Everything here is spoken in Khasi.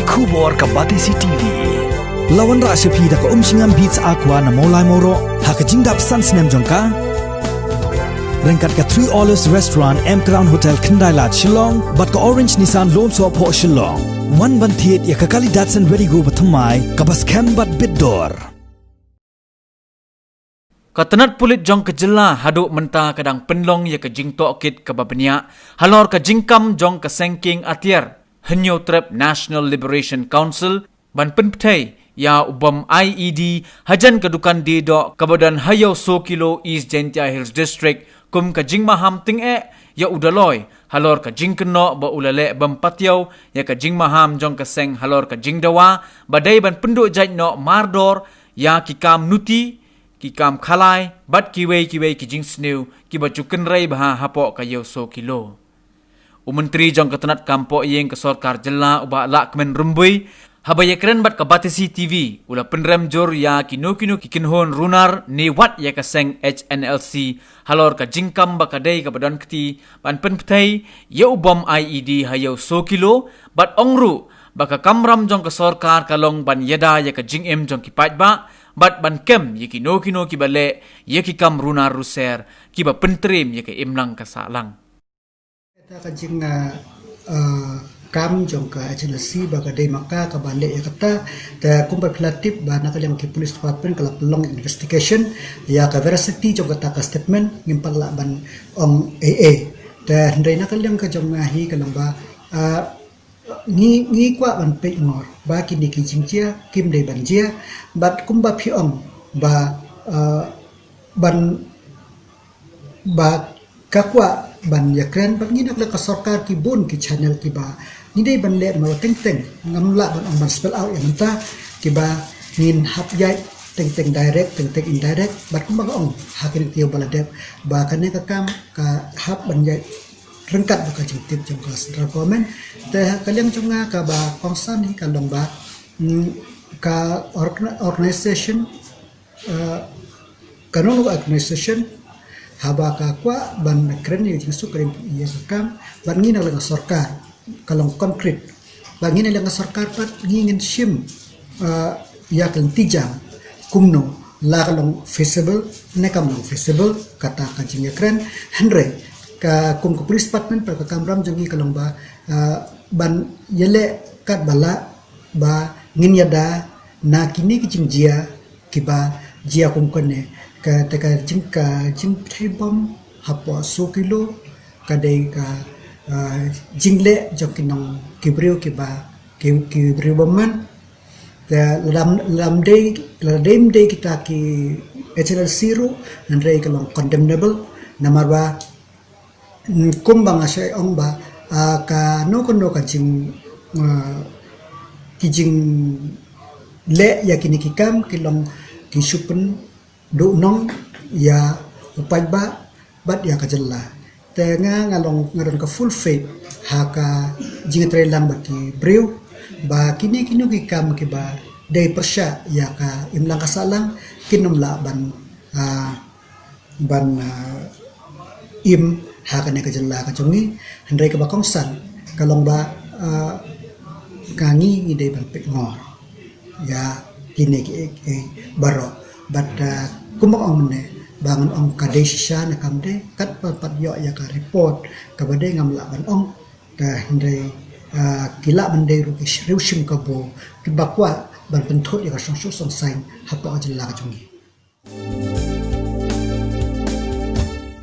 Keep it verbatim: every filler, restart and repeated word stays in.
Khubor ka Batesi T V. La wanrah sha phi da ka Umshngam Beats Aqua na Mawlai Mawroh ha ka jingdap san snem jong ka. Ryngkat ka Three Olives Restaurant, M Crown Hotel, Khyndailad, Shillong, bad ka Orange Nissan Lone Soh Phoh, Shillong. Wan ban thied ïa ka kali Datsun Redi-GO bathymmai kaba skhem bad bit dor. Ka tnat pulit jong ka jylla haduh mynta ka dang pynlong ïa ka jingtohkit kaba bniah halor ka jingkam jong ka seng kieng atiar Hynñiewtrep National Liberation Council ban pynpthei ïa u bom I E D hajan ka dukan die doh kaba don ha Ïew Soo Kilo, East Jaintia Hills District, kum ka jingmaham tyngeh ïa u Daloi halor ka jingkynnoh ba u la leh bym patiaw ïa ka jingmaham jong ka seng halor ka jingdawa ba dei ban pynduh jait noh mardor ïa ki kam nuti, ki kam khalai bad kiwei kiwei ki jingsniew kiba ju kynrei bha hapoh ka Ïew Soo Kilo. U Myntri jong ka tnat kam pohïing ka sorkar jylla, u Bah Lahkmen Rymbui, haba ïakren bad ka Batesi T V, u la pynrem jur ïa kino kino ki kynhun runar ne wat ïa ka seng H N L C halor ka jingkam ba ka dei kaba don kti ban pynpthei ïa u bom I E D ha Ïew Soo Kilo, bad ong ruh ba ka kamram jong ka sorkar ka long ban ïada ïa ka jingim jong ki paidbah bad ban kem ïa kino kino kiba leh ïa ki kam runar ruser kiba pyntriem ïa ka imlang ka sahlang. Kata ka jing, ah, ah, kam jong ka H N L C ba ka dei ma ka kaba leh ïa kata. Te kumba phi la tip ba na ka liang ki police department ka la pynlong investigation ïa ka veracity jong kata ka statement, ngim pat lah ban ong ei ei. Te hynrei na ka liang ka jong nga hi ka long ba, ah, ngi, ngi kwah ban peit ngor ba kine ki jingjia kim dei ban jia, bad kumba phi ong ba, ah, ban, ba ka kwah ban ïakren bad ngi na ka liang ka sorkar ki bun ki channel kiba ngi dei ban leh namar teng teng ngam lah ban ong ban spell out ïa mynta, kiba ngin hap ïaid teng teng direct, teng teng indirect, bad kumba nga ong ha kine ki taïew ba la dep ba kane ka kam ka hap ban ïaid ryngkat bad ka jingtip jong ka central government. Te ha ka liang jong nga kaba kongsan hi ka long ba, mm, ka org-, organization, eh, ka nong organization haba ka kwah ban kren ïa ka jingsuk ka rim ïa ka kam, bad ngi na ka liang ka sorkar ka long concrete. Bad ngi na ka liang ka sorkar pat ngi ngin shim, eh, ïa ka lynti jam kumno, la ka long feasible ne kam long feasible kata ka jingïakren. Hynrei ka kum ka police department pat ka kamram jong ngi ka long ba, ah, ban ïaleh katba lah ba ngin ïada na kine ki jingjia kiba jia kum kane. Ka, te ka jing, ka jingpynthei bom hapoh Soo Kilo ka dei ka, ah, jingleh jong ki nong ki briew kiba ki, ki briew bymman. Te lada, lada ym dei, lada ym dei kita ki H N L C ruh, hynrei ka long condemnable namar ba, mm, kumba nga shait ong ba, ah, kano kano ka jing, ah, ki jingleh ïa kine ki kam ki long ki shu pynduhnong ïa u paidbah bad ïa ka jylla. Te nga, nga long, nga don ka full faith ha ka jingtreilang bad ki briew ba kine kino ki kam kiba dei pyrshah ïa ka imlang ka sahlang kin ym lah ban, ah, ban, ah, im ha kane ka jylla ka jong ngi. Hynrei kaba kongsan ka long ba, ah, ka ngi ngi dei ban peit ngor ïa kine ki, eh, eh, baroh. Bad, ah, kumba ong mynne ba ngan ong ka dei shisha ne kam dei, katba pat ïoh ïa ka report kaba dei ngam lah ban ong. Te hynrei, ah, ki lah ban dei ruh ki riewshim kabu kiba kwah ban pynthut ïa ka songsuk songsaiñ hapoh ka jylla ka jong ngi.